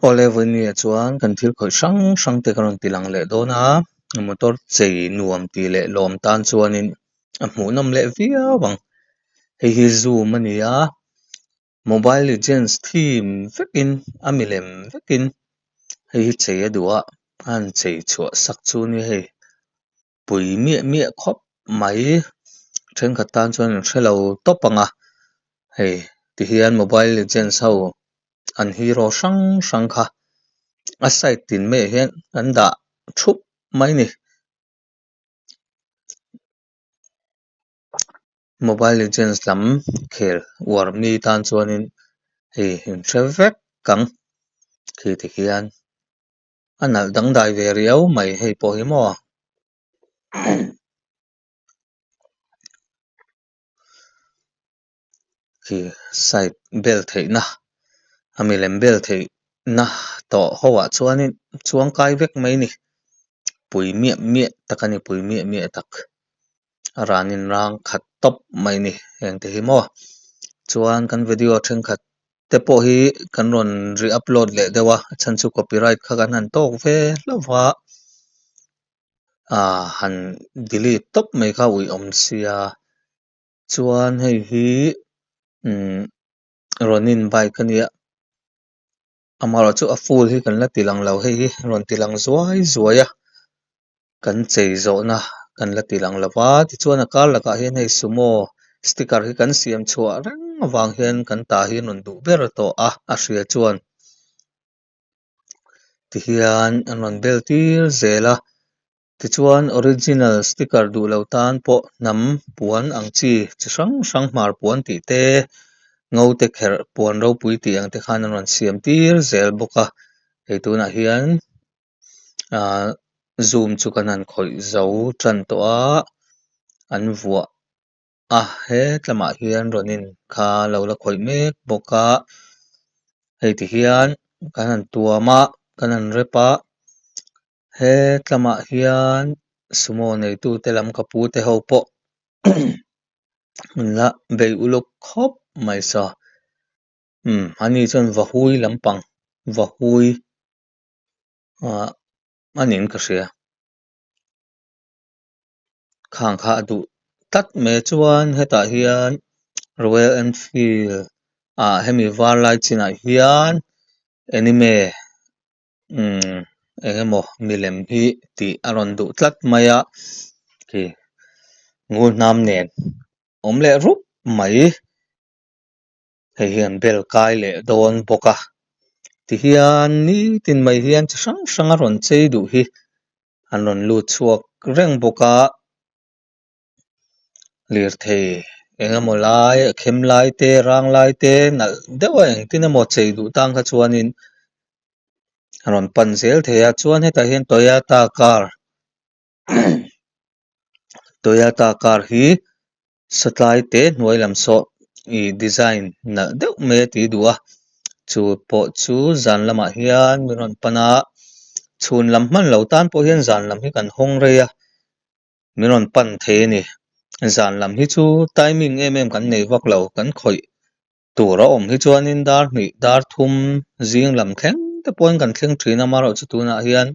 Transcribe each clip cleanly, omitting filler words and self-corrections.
Awle vawinia chuan kan thil khawih hrang hrang te ka rawn ti lang leh dawn a, motor chei nuam tih leh lawm tan chuanin a hmuhnawm leh viau ang. Hei hi zoom a ni a, mobile legends theme vekin a milem vekin hei hi chei a duh a, a han chei chhuah sak chu nia hei. Pui miah miah khawp mai thenkhat tan chuan an hrelo tawp ang a hei tihian mobile legends ho an hero hrang hrang kha a side tin maiah hian an dah thup mai a ni. Mobile legends lam khel uar mi tan chuanin hei in hre vek ang khi tikhian. A nalh dangdai ve riau mai hei pawh hi maw. Khi side bel theihna a milem bel theihna tawh ho ah chuanin chuang kai vek mai a ni. Pui miah miah tak a ni pui miah miah tak. A ranin rang khat tawp mai a ni heng te hi maw. Chuan kan video thenkhat te pawh hi kan rawn re upload leh deuh a a chhan chu copyright kha kan han tawk ve hlauh va ah han delete tawp mai kha a uih awm sia chuan hei hi umm Ronin bike a nia amaherawhchu a full hi kan la ti lang lo hei hi rawn ti lang zuai zuai a kan chei zawhna kan la ti lang lo va tichuan a kar lakah hian hei sumo sticker hi kan siam chhuah reng avang hian kan ta hi an rawn duh ber tawh a a hria chuan tihian an rawn bel tir zel a tichuan original sticker duh lo tan pawh hnam puan ang chi chi hrang hrang hmar puan tih te ngo te kherh puan ropui tih ang te khan an rawn siam tir zel bawk a hei tunah hian. Ahh zoom chu kan han khawih zo tan tawh a an vuah a hetlamah hian rawn in kha lo la khawih mek bawk a hei ti hian kan han tuam a kan han rep a hetlamah hian sumo neitu te lam ka pu te ho pawh an la bei uluk khawp mai saw umm ani chuan vahui lampang vahui. Ah a niin ka hria khang kha a duh tlat mai chuan hetah hian royal enfield ah hemi var lai chinah hian anime umm eng emaw milem hi tih a rawn duh tlat mai a khi ngur hnam nen awm leh rup mai. Hei hian bel kai leh dawn bawk a tihian nitin mai hian chi hrang hrang a rawn chei duh hi an rawn lut chhuak reng bawk a lirthei eng emaw lai a khem lai te rang lai te nalh deuh a engtin emaw chei duh tan kha chuanin a rawn pan zel thei a chuan hetah hian Toyota car Toyota car hi. Satlai te hnuai lam saw ih design nalh deuh mai a ti duh a chu pawh chu zan lamah hian min rawn pan a chhun lam hman lo tan pawh hian zan lam hi kan hawng rei a min rawn pan thei a ni zan lam hi chu timing em em kan nei vak lo kan khawih Tur a awm hi chuanin dar hnih dar thum zing lam thleng te pawhin kan thleng thin a amaherawhchu tunah hian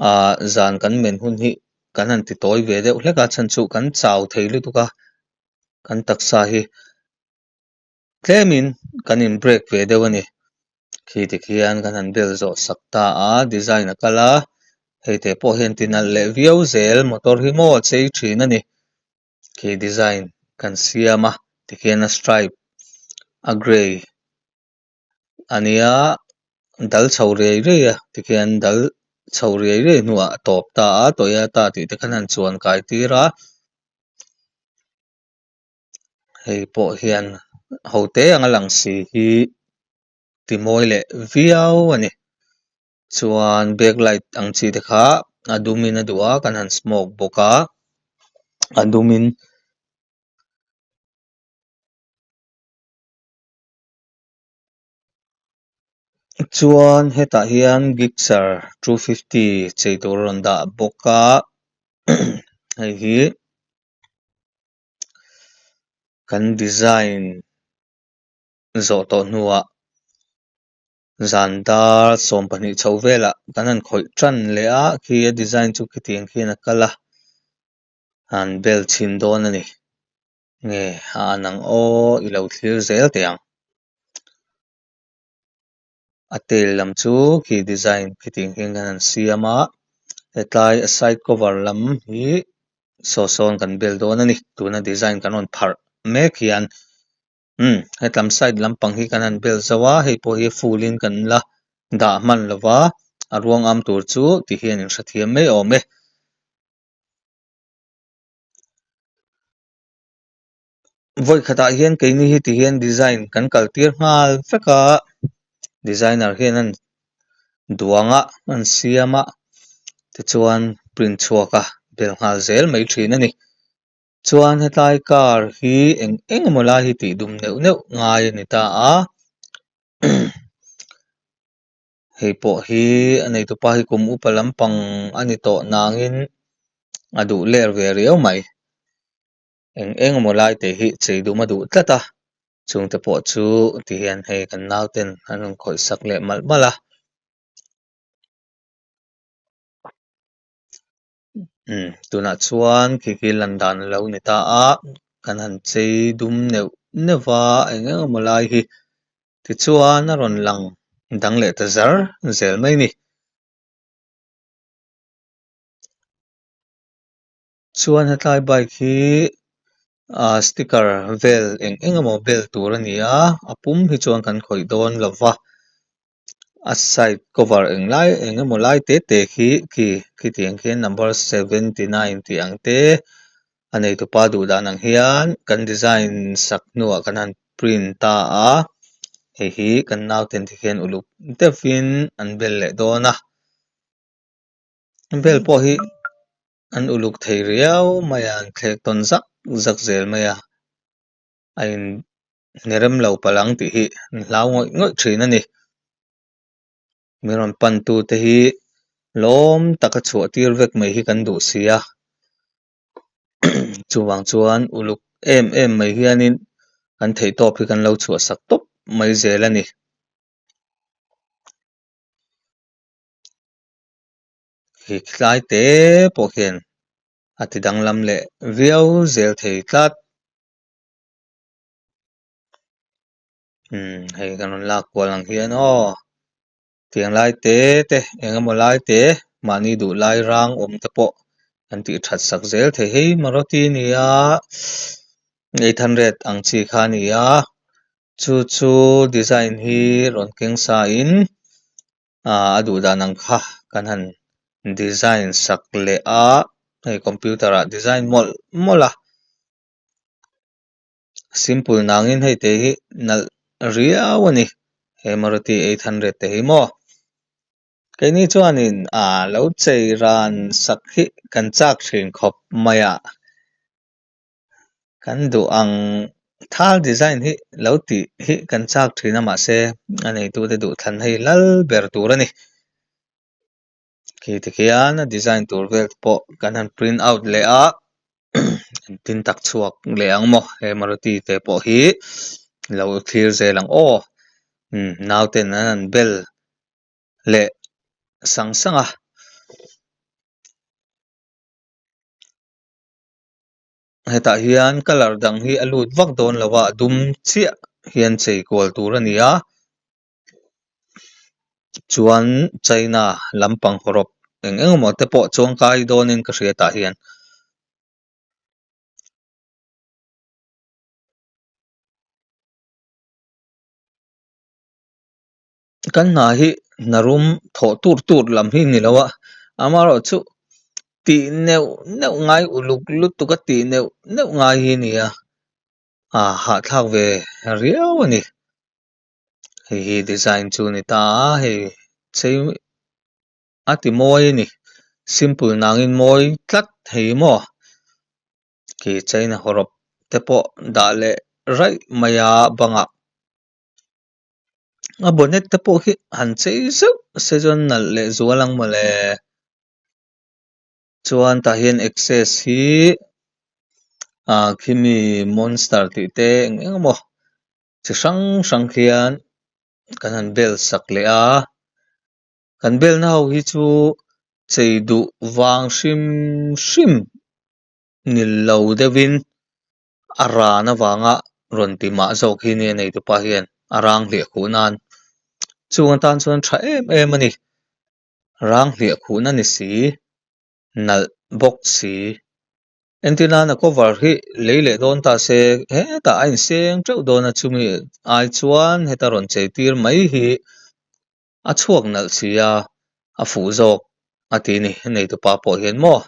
ah zan kan men hun hi kan han ti tawi ve deuh hlek a chhan chu kan chau thei lutuk a kan taksa hi tlemin kan in break ve deuh a ni khi tikhian kan han bel zawh sak ta a design a kal a hei te pawh hian ti nalh leh viau zel motor hi maw a chei thin a ni. Khi design kan siam a tikhian a stripe a grey a nia dal chho riai riai a tikhian dal chho riai riai hnuah a tawp ta a Toyota tih te khan an chuan kai tir a hei pawh hian ho te anga lang si hi ti mawi leh viau a ni. Chuan backlight ang chi te kha a dum in a duh a kan han smoke bawk a a dum in chuan hetah hian gixxer 250 chei tur a rawn dah bawk a hei hi kan design zawh tawh hnuah. Zan dar 12 chho velah kan han khawih tan leh a khi a design chu khitiang khian a kal a an bel chhin dawn a ni nge a an ang aw i lo thlir zel teh ang. A tail lam chu khi design khitiang hian kan han siam a hetlai a side cover lam hi saw sawn kan bel dawn a ni tuna design kan rawn pharh mek hian. Umm hetlam side lampang hi kan han bel zo a hei pawh hi a full in kan la dah hman lo va a ruang am tur chu ti hian in hrethiam mai awm e. Vawi khatah hian keini hi ti hian design kan kal tir nghal vek a designer hian an duang a an siam a tichuan print chhuak a bel nghal zel mai thin a ni. Chuan hetlai car hi eng eng emaw lai hi tih dum neuh neuh ngai a ni ta a hei pawh hi a neitupa hi kum upa lampang a ni tawh nangin a duh ler ve riau mai eng eng emaw lai te hi chei dum a duh tlat a chungte pawh chu ti hian hei kan nauten an rawn khawih sak leh malh malh a. Umm tunah chuan khi khi lan dan a lo ni ta a kan han chei dum neuh neuh va eng eng emaw lai hi tichuan a rawn lang dang leh ta zar zel mai a ni. Chuan hetlai bike hi ah sticker vel eng eng emaw bel tur a ni a a pum hi chuan kan khawih dawn lo va. A side cover eng lai eng emaw lai te te khi khi khitiang khian number 79 tih ang te a neitupa duh dan ang hian kan design sak hnuah kan han print ta a hei hi kan nauten te khian uluk deuhin an bel leh dawn a bel pawh hi an uluk thei riau mai a an thlek tawn zak zak zel mai a. A in ni rem lo palh ang tih hi an hlau ngawih ngawih thin a ni. Mi rawn pan tu te hi lawm taka chhuah tir vek mai hi kan duh si a chuvang chuan uluk em em mai hianin kan theihtawp hi kan lo chhuah sak tawp mai zel a ni. Khi tlai te pawh khian a ti danglam leh viau zel thei tlat. Umm hei kan rawn lak kual ang hian aw tiang lai te te eng emaw lai te mahni duh lai rang awm te pawh an tih that sak zel thei hei Maruti a ni a 800 ang chi kha a ni a chu chu design hi rawn keng sa in ah a duh dan ang kha kan han design sak leh a hei computer ah design mawlh mawlh a. Simple nangin hei te hi nalh riau a ni he Maruti 800 te hi maw keini chuanin ah lo chei ran sak hi kan chak thin khawp mai a kan duh ang thal design hi lo tih hi kan chak thin a mahse a neitute duhthlan hei lal ber tur a ni. Khi tikhian a design tur vel te pawh kan han print out leh a engtin tak chhuak leh ang maw he Maruti te pawh hi lo thlir zel ang aw umm nauten an han bel leh sang sang a. Hetah hian colour dang hi a lut vak dawn lo a a dum chiah hian chei kual tur a ni a. Chuan China lampang hawrawp eng eng emaw te pawh chuangkai dawnin ka hria tah hian. Kan hna hi hna rum thawh tur tur lam hi ni lo a, amaherawhchu tih neuh neuh ngai uluk lutuk a tih neuh neuh ngai hi a ni a, ah hahthlak ve riau a ni. Hei hi design chu a ni ta a hei chei a ti mawi a ni simple nangin mawi tlat thei maw khi china hawrawp te pawh dah leh raih mai a bangah a bonnet te pawh hi han chei zeuh se chuan nalh leh zual ang mawle chuan tah hian access hi ah khimi monster tih te eng eng emaw. Chi hrang hrang khian Kan han bel sak leh a, kan belna ho hi chu chei duh vang hrim hrim ni lo deuhin a ran avanga rawn ti mah zawk hi nia neitupa hian a rang hliah khuh nan chung atan chuan tha em em a ni rang hliah khuhna ni si nalh bawk si. Entir nana cover hi lei leh dawn ta se hetah a inseng teuh dawn a chumi ai chuan heta rawn chei tir mai hi a chhuak nalh si a a fuh zawk a ti a ni neitupa pawh hian maw.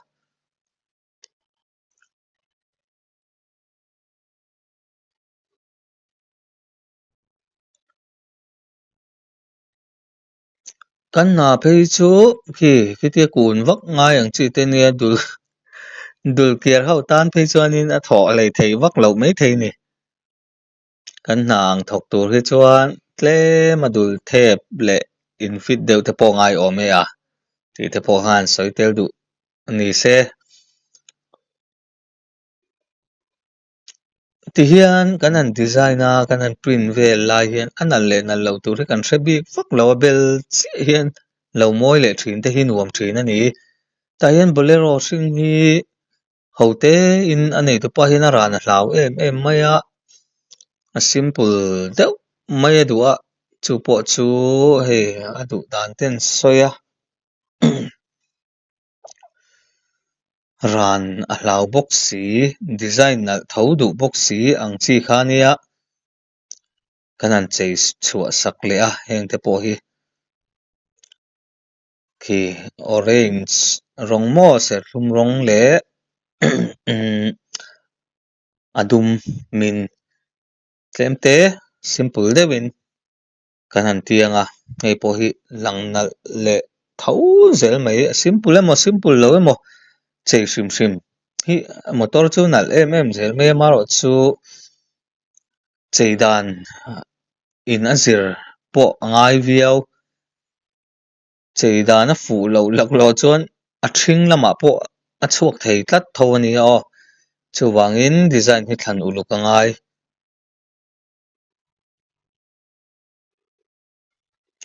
Kan hna phei chu khi khitia kun vak ngai ang chi te nia dul dul kiar ho tan phei chuanin a thawh hlei thei vak loh maithei a ni. Kan hna ang thawk tur hi chuan tlem a dul thep leh in fit deuh te pawh ngai awm e a tih te pawh khan sawi tel duh a ni se. Tihian kan han design a kan han print vel lai hian a nalh leh nalh loh tur hi kan hre bik vak lo a bel chiah hian lo mawi leh thin te hi nuam thin a ni. Tah hian bolero hring hi ho te in a nei tupa hian a ran a hlau em em mai a, a simple deuh mai a duh a chu pawh chu hei a duh dan te an sawi a. Ran a hlau bawk si, design nalh tho duh bawk si ang chi kha nia kan han chei chhuah sak leh a heng te pawh hi khi orange rawng maw serthlum rawng leh a dum min tlem te simple deuhin. Kan han tiang a, hei pawh hi lang nalh leh tho zel mai, a simple emaw simple lo emaw chei hrim hrim hi motor chu nalh em em zel mai a amaherawh chu chei dan in a zir pawh a ngai viau, chei dan a fuh loh laklawh chuan a ṭhing lamah pawh a chhuak thei tlat tho a ni aw, chuvangin design hi thlan uluk a ngai.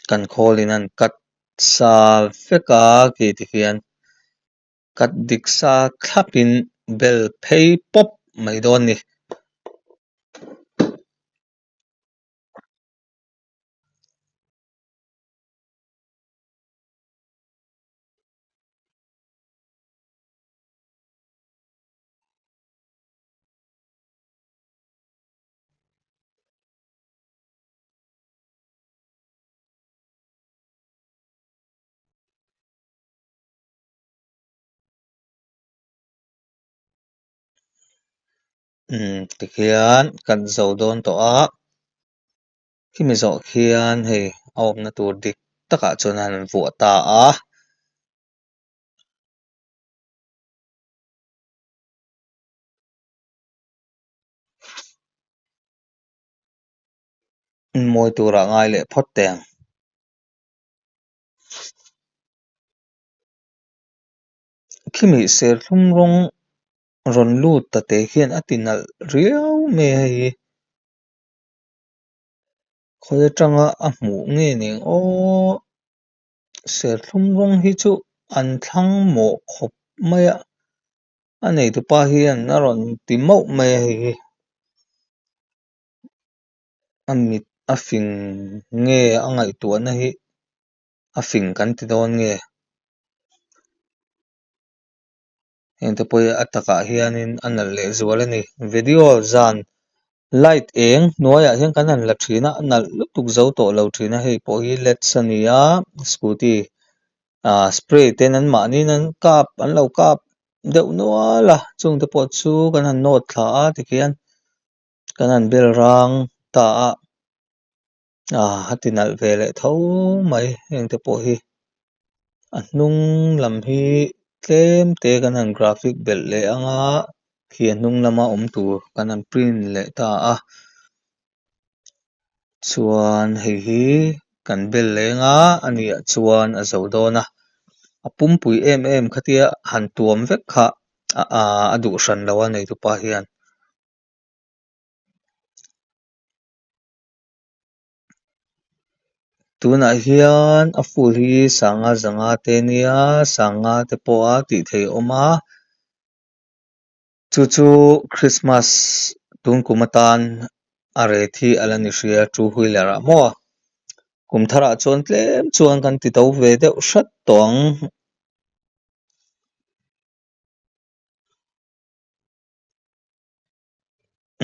Kan khawl in an cut sa vek a khi ti hian cut dik sa thlap in bel phei pawp mai dawn a ni. Umm tikhian kan zo dawn tawh a khimi zawh khian hei a awmna tur dik takah chuan an vuah ta a. Mawi turah ngai leh phawt teh ang. Khimi serthlum rawng rawn lut ta te khian a ti nalh riau mai a hei hi. Khawi atanga a hmuh nge ning aw serthlum rawng hi chu an thlang mawh khawp mai a. A neitupa hian a rawn ti mauh mai a hei hi a mit a fing nge a ngaihtuahna hi a fing kan ti dawn nge heng te pawh hi a takah hianin a nalh leh zual a ni video zan light eng hnuaiah hian kan han la thin a a nalh lutuk zo tawh lo thin a hei pawh hi leds a ni a scooty ah spray ten an mahni in an kap an lo kap deuh nual a chung te pawh chu kan han nawt thla a tikhian kan han bel rang ta a ah a ti nalh ve leh tho mai heng te pawh hi a hnung lam hi tlem te kan han graphic belh leh ang a khi a hnung lama awm tur kan han print leh ta a. Chuan hei hi kan bel leng a a nih ah chuan a zo dawn a a pumpui em em khatia han tuam vek kha ah a duh hran lo a neitupa hian. Tunah hian a full hi sanga zanga te ania sanga te pawha tih theih a awm a chu chu christmas tun kum atan a rate hi a la ni hria two wheeler ah maw kum thar ah chuan tlem chuan kan ti to ve deuh hrat tawh ang.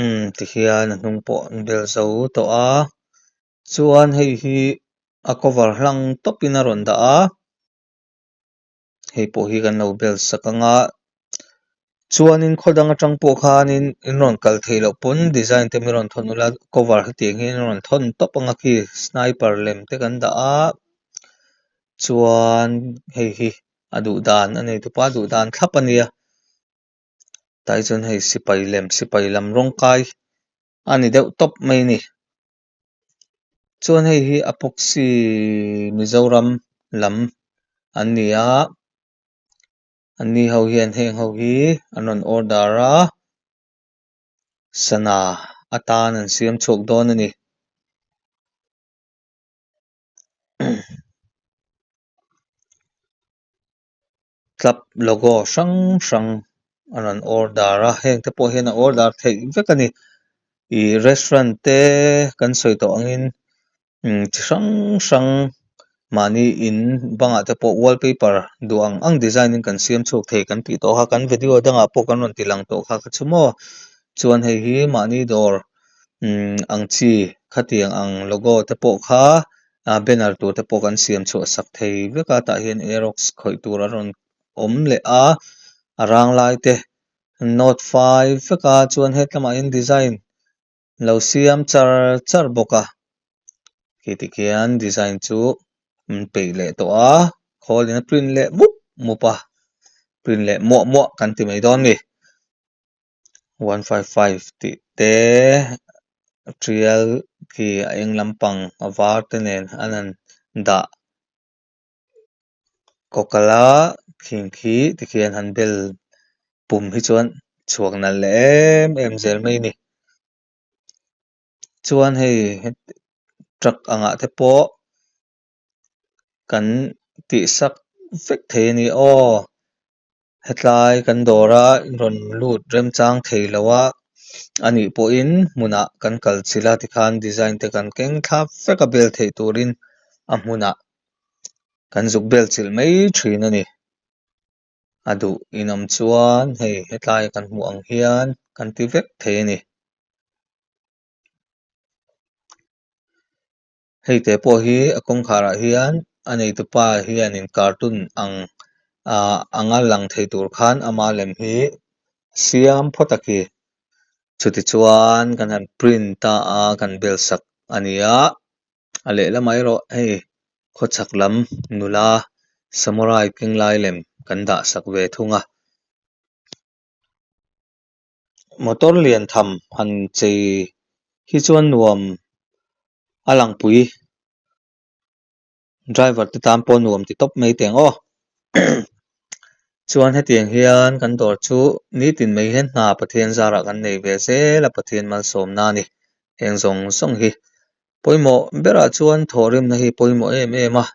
Umm tikhian a hnung pawh an bel zo tawh a chuan hei hi a cover hlang tawp in a rawn dah a hei pawh hi kan lo bel sak ang a chuanin khaw dang atang pawh khanin in rawn kal theih loh pawn design te min rawn thawn ula cover hetiang hian a rawn thawn tawp ang a khi sniper lem te kan dah a chuan hei hi a duh dan a nei tupa duh dan thlap a nia. Tah hi chuan hei sipai lem sipai lam rawng kai a ni deuh tawp mai a ni. Chuan hei hi epoxy Mizoram lam an ni a an ni ho hian heng ho hi an rawn order a sana atan an siam chhuak dawn a ni. Club logo hrang hrang a rawn order a heng te pawh hian a order theih vek a ni ih restaurant te kan sawi tawh angin umm chi hrang hrang mahni in bangah te pawh wallpaper duh ang ang design in kan siam chhuak thei kan tih tawh kha kan video dangah pawh kan rawn ti lang tawh kha kha chu maw chuan hei hi mahni dawr umm ang chi khatiang ang logo te pawh kha. ah banner tur te pawh kan siam chhuah sak thei vek a tah hian aerox khawih tur a rawn awm leh a a rang lai te nawt fai vek a chuan hetlamah hian design lo siam char char bawk a khi tikhian design chu an peih leh tawh a khawl in a print leh mup mup a print leh muah muah kan ti mai dawn a ni. 155 tih te tial khi a eng lampang a var te nen an han dah kawkalh a khing khi tikhian han bel pum hi chuan chhuak nalh leh em em zel mai a ni chuan hei truck angah te pawh kan tih sak vek thei a ni aw. Hetlai kan dawr a rawn lut remchang thei lo a anih pawhin hmunah kan kal chilh a tikhan design te kan keng thlap vek a bel theih turin a hmunah kan zuk bel chilh mai thin a ni. A duh inawm chuan hei hetlai kan hmuh ang hian kan ti vek thei a ni. Hei te pawh hi a kawngkhar ah hian a neitupa hianin cartoon ang ah anga lang thei tur khan ama lem hi siam phawt a khi. Chutichuan kan han print ta a kan bel sak a ni a, a lehlamah erawh hei khawchhak lam nula samurai keng lai lem kan dah sak ve thung a. Motor lian tham han chei hi chuan nuam a langpui driver te tan pawh nuam ti tawp mai teng aw chuan hetiang hian kan dawr chu nitin mai hian hna Pathian zarah kan nei ve zel a Pathian malsawmna a ni heng zawng zawng hi pawimawh berah chuan thawhrimna hi pawimawh em em a.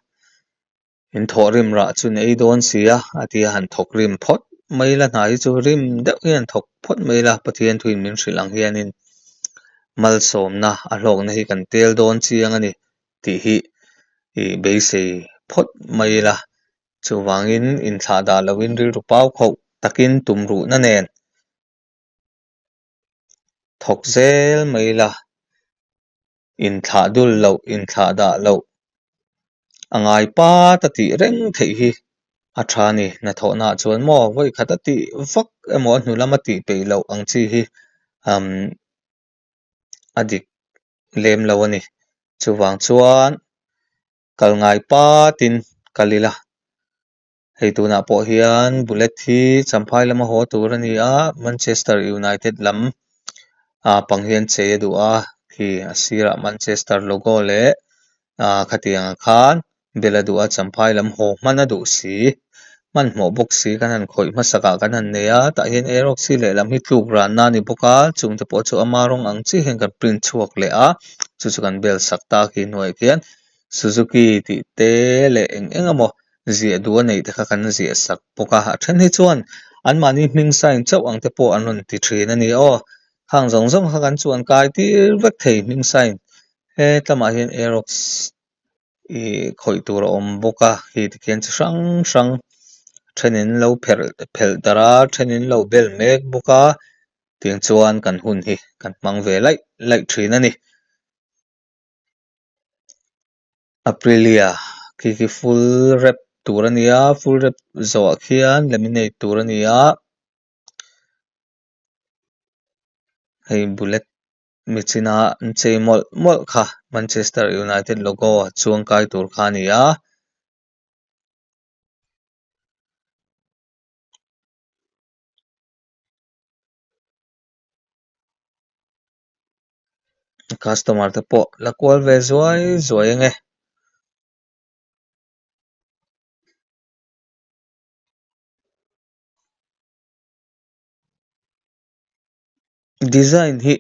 In thawh rim rah chu ni ei dawn si a, a ti a, han thawk rim phawt mai la, hna hi chu rim deuh hian thawk phawt mai la, Pathian thuin min hrilh ang hianin malsawmna a hlawkna hi kan tel dawn chiang a ni tih hi ih beisei phawt mai la, chuvangin inthlah dah loin rilru pau khauh takin tum ruhna nen thawk zel mai la. Inthlah dul loh, inthlah dah loh a ngai pat a tih reng theih hi a tha a ni. Hnathawhnaah chuan maw vawi khat a tih vak emaw a hnu lama tih peih loh ang chi hi umm a dik lem lo a ni. Chuvang chuan kal ngai patin kal ila. Hei tunah pawh hian bullet hi Champhai lama haw tur a ni a, Manchester United lam ah pang hian chei a duh a, khi a sirah Manchester logo leh ah khatiang ah khan bel a duh a, Champhai lam haw hman a duh si, hmanhmawh bawk si kan han khawih hmasak ah kan han nei a, tah hian Aerox hi lehlam hi tluk ranna a ni bawk a, chung te pawh chu ama rawng ang chiah hian kan print chhuak leh a, chu chu kan bel sak ta khi hnuaiah khian. Suzuki tih te leh eng eng emaw ziah duh a neih te kha kan ziah sak bawk a, a then hi chuan anmahni hming sign chauh ang te pawh an rawn ti thin a ni aw. Khang zawng zawng kha kan chuan kai tir vek thei hming sign hetlamah hian Aerox ih khawih tur a awm bawk a khi tikhian chi hrang hrang thenin lo pherh phelh darh a thenin lo bel mek bawk a tiang chuan kan hun hi kan hmang ve laih laih thin a ni. Aprilia khi khi full wrap tur a ni a full wrap zawhah khian laminate tur a ni a hei bullet michina an chei mawlh mawlh kha Manchester United logo a chuang kai tur kha a ni a. Customer te pawh la kual ve zuai zuai ang e. Design hi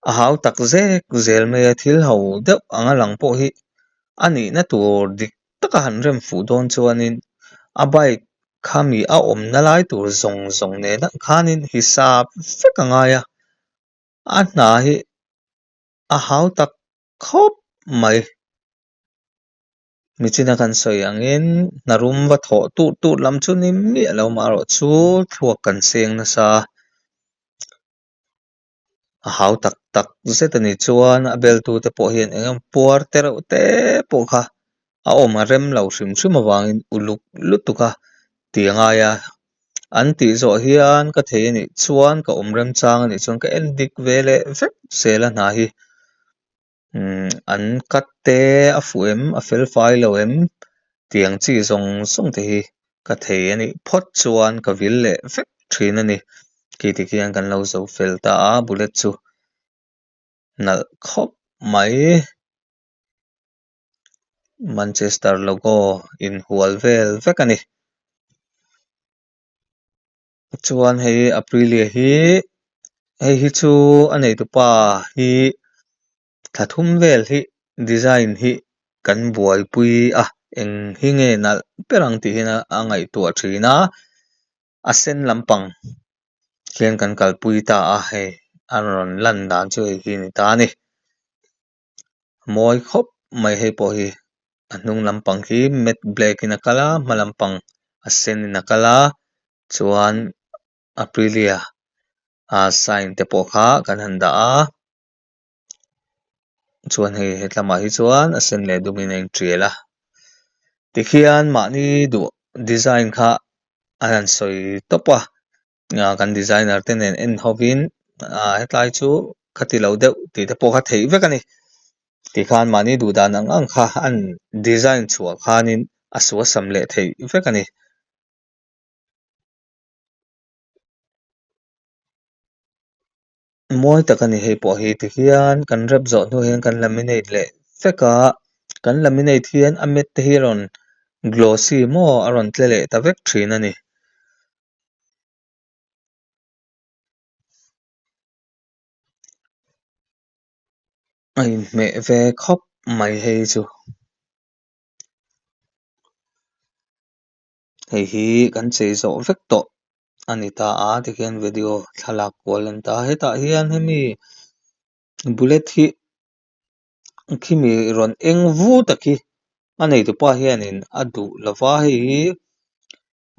a hau tak zek zel mai a thil ho deuh anga lang pawh hi a nihna tur dik taka han rem fuh dawn chuanin a bike khami a awmna lai tur zawng zawng nena khanin hisap vek a ngai a a hna hi a hau tak khawp mai. Michina kan sawi angin hna rum va thawh tur tur lam chu ni miah lo marawh chu thluak kan seng nasa a, a hau tak tak zet a nih chuan a beltu te pawh hian eng emaw puar te reuh te pawh kha a awm a rem lo hrim hrim avangin uluk lutuk a ti a ngai a, an tih zawh hian ka thei a nih chuan ka awm remchang a nih chuan ka en dik ve leh vek zel a hna hi. Umm an cut te a fuh em a fel fai lo em tiang chi zawng zawng te hi ka thei a nih phawt chuan ka vil leh vek thin a ni khi ti khian kan lo zo fel ta a bullet chu nalh khawp mai Manchester logo inhual vel vek a ni chuan hei Aprilia hi hei hi chu a neitupa hi thla thum vel hi design hi kan buaipui a eng hi nge nalh ber ang tih hian a ngaihtuah thin a a sen lampang hian kan kalpui ta a hei a rawn lan dan chu hei hi a ni ta a ni. Mawi khawp mai hei pawh hi a hnung lampang hi matte black in a kal a hma lampang a sen in a kal a chuan aprilia ah sign te pawh kha kan han dah a chuan hei hetlamah hi chuan a sen leh dum in a intial a tikhian mahni duh design kha an han sawi tawp a. Kan designer te nen en hovin ah hetlai chu khati lo deuh tih te pawh kha theih vek a ni tikhan mahni duh dan ang ang kha an design chhuah khanin a suasam leh theih vek a ni. Mawi tak a ni hei pawh hi tikhian kan rep zawh hnu hian kan laminate leh vek a kan laminate hian a mat te hi a rawn glossy maw a rawn tle leh ta vek thin a ni. A inhmeh ve khawp mai hei chu hei hi kan chei zawh vek tawh a ni ta a tikhian video thlalak kual a ni ta a hetah hian hemi bullet hi khimi rawn eng vut a khi a neitupa hianin a duh lova hei hi.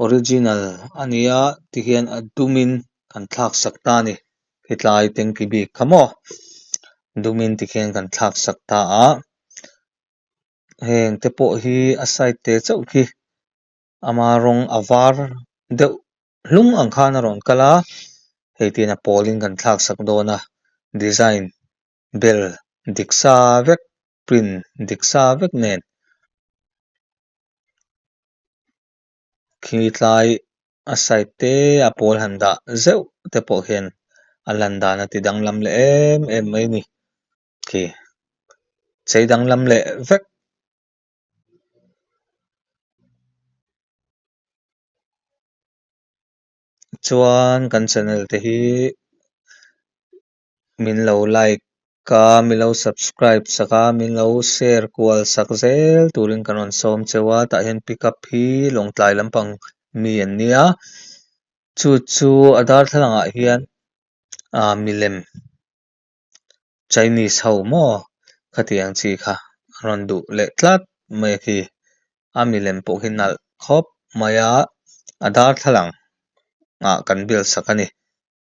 Original a nia tihian a dumin kan thlak sak ta a ni hetlai tanki bik kha maw dumin tikhian kan thlak sak ta a heng te pawh hi a side te chauh khi ama rawng a var deuh hlung ang khan a rawn kal a hei tin a pawlin kan thlak sak dawn a design bel dik sa vek print dik sa vek nen. Khi tlai a side te a pawl han dah zeuh te pawh hian a lan dan a ti danglam leh em em mai a ni khi chei danglam leh vek. Chuan kan channel te hi min lo like. a min lo subscribe sak a min lo share kual sak zel turin kan rawn sawm cheu a tah hian pick up hi lawngtlai lampang mi an nia chu chu a darthlalang ah hian ah milem Chinese ho maw khatiang chi kha a rawn duh leh tlat mai a khi a milem pawh khi nalh khawp mai a a darthlalang ah kan bel sak a ni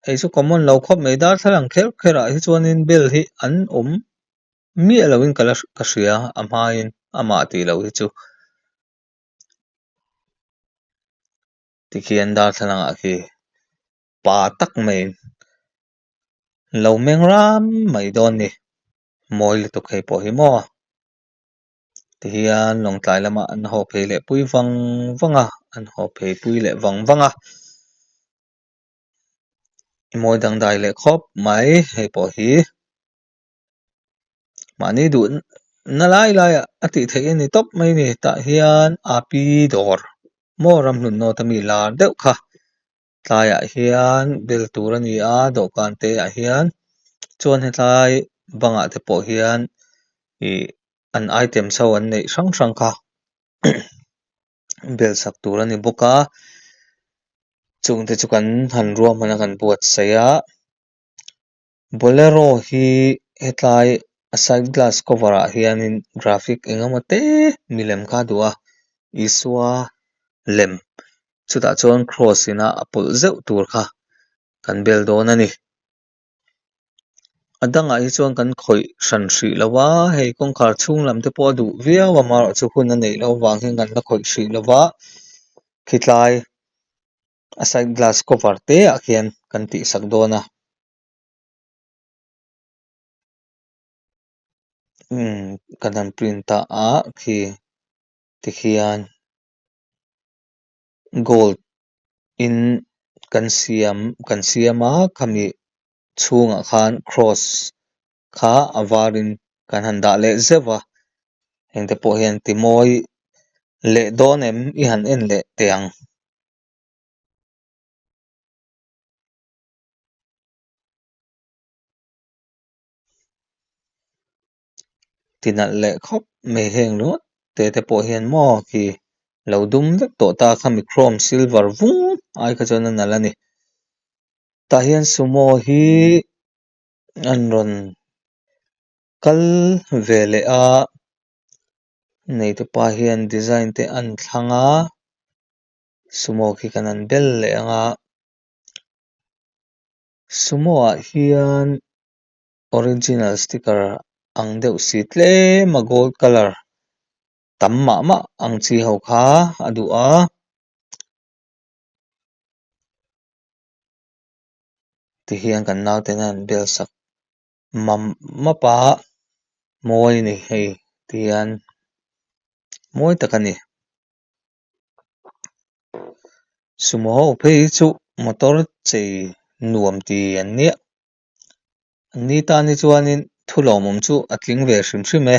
hei chu common lo khawp mai darthlalang kher kher ah hi chuanin bel hi an awm miah lo in ka la ka hria a hmain amah tih loh hi chu tikhian darthlalang ah khi pa tak mai lo meng ram mai dawn ni mawi lutuk hei pawh hi maw tihian lawngtlai lamah an haw phei leh pui vang vang a an haw phei pui leh vang vang a mawi dangdai leh khawp mai hei pawh hi mahni duh na lai lai ah a tih theih a ni tawp mai a ni tah hian a pi dawr maw ramhlun nawt ami lar deuh kha. Tlaiah hian bel tur a ni a dawhkan te ah hian chuan hetlai bangah te pawh hian ih an items ho an neih hrang hrang kha bel sak tur a ni bawk a chung te chu kan han ruahman a kan buatsaih a bolero hi hetlai a side glass cover ah hianin graphic eng emaw te milem kha a duh a Isua lem chutah chuan cross ina a pawlh zeuh tur kha kan bel dawn a ni a dangah hi chuan kan khawih hran hrih lo a hei kawngkhar chhung lam te pawh a duh viau a amaherawhchu hun a neih loh avang hian kan la khawih hrih lo va khitlai a side glass cover te ah khian kan tih sak dawn a. Umm kan han print ta a khi tikhian gold in kan siam kan siam a khami chhungah khan cross kha a varin kan han dah leh zeuh va engte pawh hian ti mawi leh dawn em i han en leh teh ang. Ti nalh leh khawp mai heng ringawt te te pawh hian maw khi lo dum vek tawh ta khami chrome silver vung ai kha chuan a nalh a ni tah hian sumo hi an rawn kal ve leh a neitupa hian design te an thlang a sumo khi kan han bel leh ang a sumo ah hian original sticker ang deuh si tlem a gold colour tam mah mah ang chi ho kha a duh a. Tihian kan naute hian an bel sak mam map a mawi a ni hei tihian mawi tak a ni. Sumo ho phei hi chu motor chei nuam ti an nia an ni tan hi chuanin thu lawmawm chu a tling ve hrim hrim e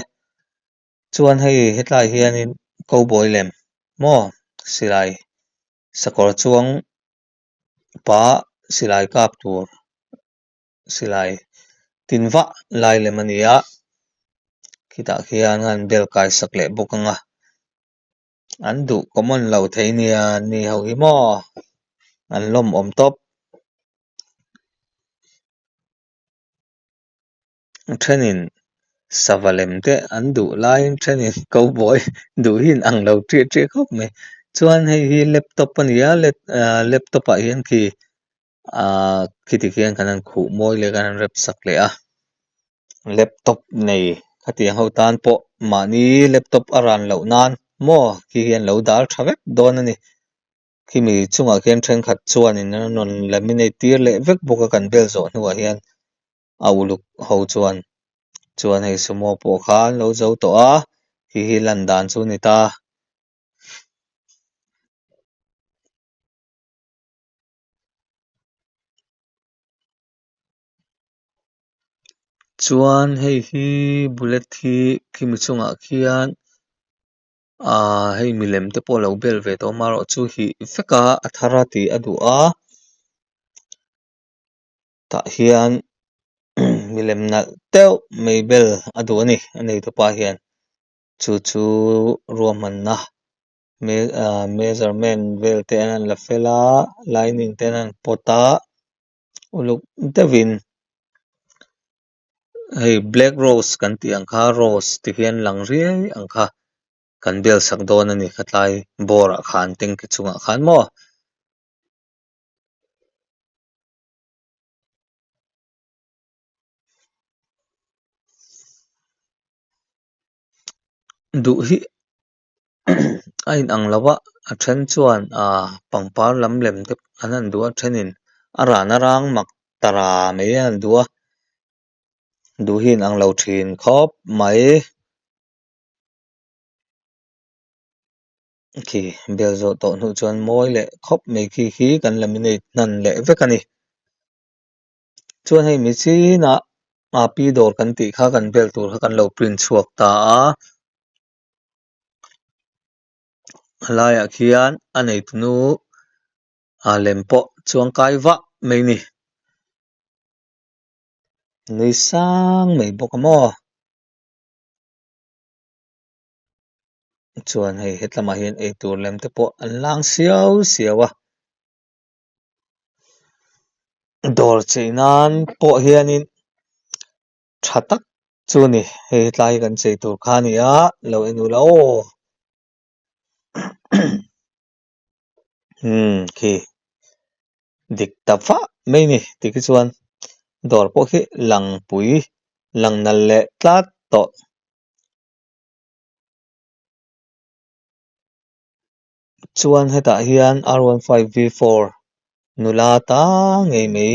chuan hei hetlai hianin cowboy lem maw silai sakawr chuang pa silai kap tur silai tin vah lai lem a ni a khitah khian an bel kai sak leh bawk ang a an duh common lo thei nia an ni ho hi maw an lawmawm tawp. Thenin sava lem te an duh laiin thenin cowboy duh hi in ang lo ṭiah ṭiah khawp mai. Chuan hei hi laptop a ni a ahh laptop ah hian khi ahh khiti khian kan han khuh mawi leh kan han rep sak leh a laptop nei khatiang ho tan pawh mahni laptop a ran loh nan maw khi hian lo dal tha vek dawn a ni. Khimi chungah khian thenkhat chuanin an rawn laminate tir leh vek bawk a kan bel zawh hnuah hian. A uluk ho chuan chuan hei sumo pawh kha an lo zo tawh a khi hi lan dan chu a ni ta. Chuan hei hi bullet hi khimi chungah khian ahh hei milem te pawh a lo bel ve tawh a amaherawhchu hih vek a a thar a tih a duh a. Tah hian Milem nalh deuh mai bel a duh a ni a neitupa hian chu chu ruahmanna ah measurement vel te an la fel a lining te an han pawt a uluk deuhin hei black rose kan tih ang kha rose ti hian lang riai ang kha kan bel sak dawn a ni khatlai bawr ah khan tanky chungah khan maw. Duh hi a inang lo a a then chuan ahh pangpar lam lem te an han duh a a thenin a ran a rang mak tara mai a han duh a duh hi a inang lo thin khawp mai. Khi bel zawh tawh hnu chuan mawi leh khawp mai khi khi kan laminate hnan leh vek a ni. Chuan hei michinah pi dawr kan tih kha kan bel tur kha kan lo print chhuak ta a. A laiah khian a neitunu a lem pawh chuang kai vah mai a ni. Nui sang mai bawk a maw. Chuan hei hetlamah hian eitur lem te pawh an lang siau siau a. Dawr chei nan pawh hianin tha tak chu a ni hei tlai kan chei tur kha a ni a lo en ula aw umm khi dik ta vah mai a ni tikhi chuan dawr pawh khi lang pui lang nalh leh tlat tawh. Chuan hetah hian R one five V four nula ta ngei mai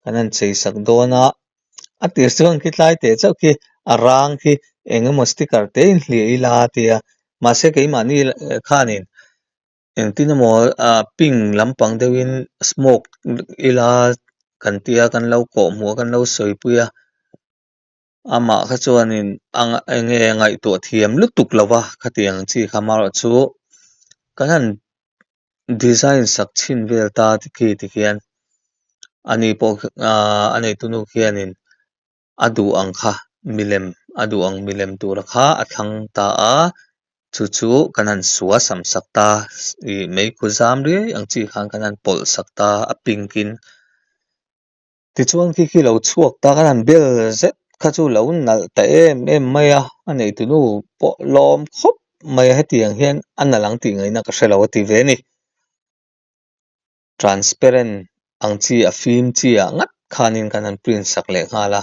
kan han chei sak dawn a, a tir chuan khi tlai teh chauh khi a rang khi eng emaw sticker te in hliah ila a tia mahse keimahni khanin engtin emaw ah pink lampang deuhin smoke ila kan tia kan lo kawh hmuh a kan lo sawipui a. Amah kha chuanin a eng nge ngaihtuah thiam lutuk lo va khatiang chi kha amaherawh chu kan han design sak chhin vel ta khi tikhian ani pawh ahh a neitunu khianin a duh ang kha milem a duh ang milem tura kha a thlang ta a chu chu kan han sua sam sak ta ih meikhu zam riai ang chi khan kan han pawlh sak ta a pink in. Tichuan khi khi lo chhuak ta khan han bel zet kha chu lo nalh ta em em mai a, a neitunu pawh lawm khawp mai a hetiang hian a nalh ang tih ngaihna ka hre lo a ti ve a ni. Transparent ang chi a fim chi ah ngat khanin kan han print sak leh nghal a,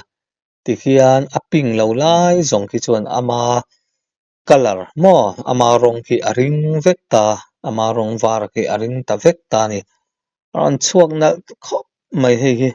tikhian a pink lo lai zawng khi chuan ama colour maw ama rawng khi a ring vek ta ama rawng var khi a ring ta vek ta a ni a rawn chhuak nalh khawp mai hei hi.